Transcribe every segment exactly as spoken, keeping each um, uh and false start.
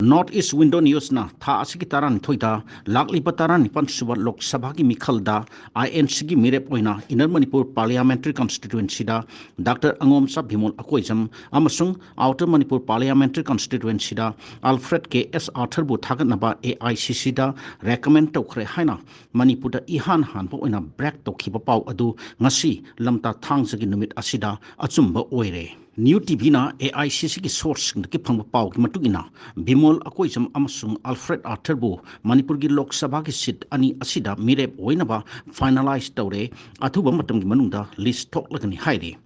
North East Window Newsꯅ ꯊꯥ ꯑꯁꯤꯒꯤ ꯇꯔꯥꯅꯤꯊꯣꯏꯗ ꯂꯥꯛꯂꯤꯕ ꯇꯔꯥꯅꯤꯄꯥꯟ ꯁꯨꯕ ꯂꯣꯛ ꯁꯚꯥꯒꯤ ꯃꯤꯈꯜꯗ INCꯒꯤ ꯃꯤꯔꯦꯞ ꯑꯣꯏꯅ Inner Manipur Parliamentary Constituencyꯗ Doctor ꯑꯉꯣꯝꯆꯥ Bimol Akoijam ꯑꯃꯁꯨꯡ Outer Manipur Parliamentary Constituencyꯗ Alfred K S Arthurꯕꯨ ꯊꯥꯒꯠꯅꯕ AICCꯗ recommend ꯇꯧꯈ꯭ꯔꯦ ꯍꯥꯏꯅ ꯃꯅꯤꯄꯨꯔꯗ ꯏꯍꯥꯟ ꯍꯥꯟꯕ ꯑꯣꯏꯅ break ꯇꯧꯈꯤꯕ ꯄꯥꯎ ꯑꯗꯨ ꯉꯁꯤ ꯂꯝꯇꯥ ꯊꯥꯡꯖꯒꯤ ꯅꯨꯃꯤꯠ ꯑꯁꯤꯗ ꯑꯆꯨꯝꯕ ꯑꯣꯏꯔꯦ꯫ New TVꯅ AICCꯒꯤ sourceꯁꯤꯡꯗꯒꯤ ꯐꯪꯕ ꯄꯥꯎꯒꯤ ꯃꯇꯨꯡ ꯏꯟꯅ, ꯕꯤꯃꯣꯜ ꯑꯀꯣꯏꯖꯝ ꯑꯃꯁꯨꯡ Alfred Arthurꯕꯨ ꯃꯅꯤꯄꯨꯔꯒꯤ ꯂꯣꯛ ꯁꯚꯥꯒꯤ seat ꯑꯅꯤ ꯑꯁꯤꯗ ꯃꯤꯔꯦꯞ ꯑꯣꯏꯅꯕ finalize ꯇꯧꯔꯦ꯫ ꯑꯊꯨꯕ ꯃꯇꯝꯒꯤ ꯃꯅꯨꯡꯗ list ꯊꯣꯛꯂꯒꯅꯤ ꯍꯥꯏꯔꯤ꯫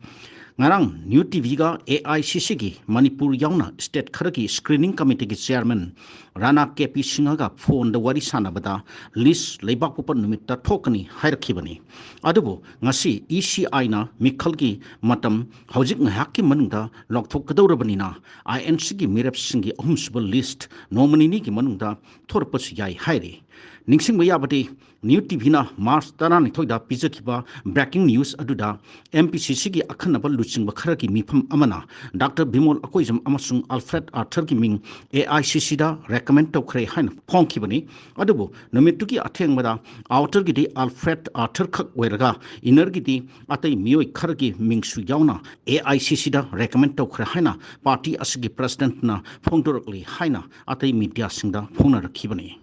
ꯉꯔꯥꯡ New TVꯒ AICCꯒꯤ ꯃꯅꯤꯄꯨꯔ ꯌꯥꯎꯅ state ꯈꯔꯒꯤ screening committeeꯒꯤ chairman ꯔꯥꯅꯥ ꯀꯦ ꯄꯤ ꯁꯤꯡꯍꯒ phoneꯗ ꯋꯥꯔꯤ ꯁꯥꯟꯅꯕꯗ list ꯂꯩꯕꯥꯛꯄꯣꯛꯄ ꯅꯨꯃꯤꯠꯇ ꯊꯣꯛꯀꯅꯤ ꯍꯥꯏꯔꯛꯈꯤꯕꯅꯤ꯫ ꯑꯗꯨꯕꯨ ꯉꯁꯤ ECIꯅ ꯃꯤꯈꯜꯒꯤ ꯃꯇꯝ ꯍꯧꯖꯤꯛ ꯉꯥꯏꯍꯥꯛꯀꯤ ꯃꯅꯨꯡꯗ ꯂꯥꯎꯊꯣꯛꯀꯗꯧꯔꯕꯅꯤꯅ, INCꯒꯤ ꯃꯤꯔꯦꯞꯁꯤꯡꯒꯤ ꯑꯍꯨꯝꯁꯨꯕ list ꯅꯣꯡꯃ ꯅꯤꯅꯤꯒꯤ ꯃꯅꯨꯡꯗ ꯊꯣꯔꯛꯄꯁꯨ ꯌꯥꯏ ꯍꯥꯏꯔꯤ꯫ ꯅꯤꯡꯁꯤꯡꯕ ꯌꯥꯕꯗꯤ, New TVꯅ March ꯇꯔꯥꯅꯤꯊꯣꯏꯗ ꯄꯤꯖꯈꯤꯕ breaking news ꯑꯗꯨꯗ MPCCꯒꯤ ꯑꯈꯟꯅꯕ ꯂꯨꯆꯤꯡꯕ ꯈꯔꯒꯤ ꯃꯤꯐꯝ ꯑꯃꯅ Doctor ꯕꯤꯃꯣꯜ ꯑꯀꯣꯏꯖꯝ ꯑꯃꯁꯨꯡ Alfred Arthurꯒꯤ ꯃꯤꯡ AICCꯗ recommend ꯇꯧꯈ꯭ꯔꯦ ꯍꯥꯏꯅ ꯐꯣꯡꯈꯤꯕꯅꯤ꯫ ꯑꯗꯨꯕꯨ ꯅꯨꯃꯤꯠꯇꯨꯒꯤ ꯑꯊꯦꯡꯕꯗ Outerꯒꯤꯗꯤ Alfred Arthur ꯈꯛ ꯑꯣꯏꯔꯒ Innerꯒꯤꯗꯤ ꯑꯇꯩ ꯃꯤꯑꯣꯏ ꯈꯔꯒꯤ ꯃꯤꯡꯁꯨ ꯌꯥꯎꯅ AICCꯗ recommend ꯇꯧꯈ꯭ꯔꯦ ꯍꯥꯏꯅ party ꯑꯁꯤꯒꯤ presidentꯅ ꯐꯣꯡꯗꯣꯔꯛꯂꯤ ꯍꯥꯏꯅ ꯑꯇꯩ mediaꯁꯤꯡꯗ ꯐꯣꯡꯅꯔꯛꯈꯤꯕꯅꯤ꯫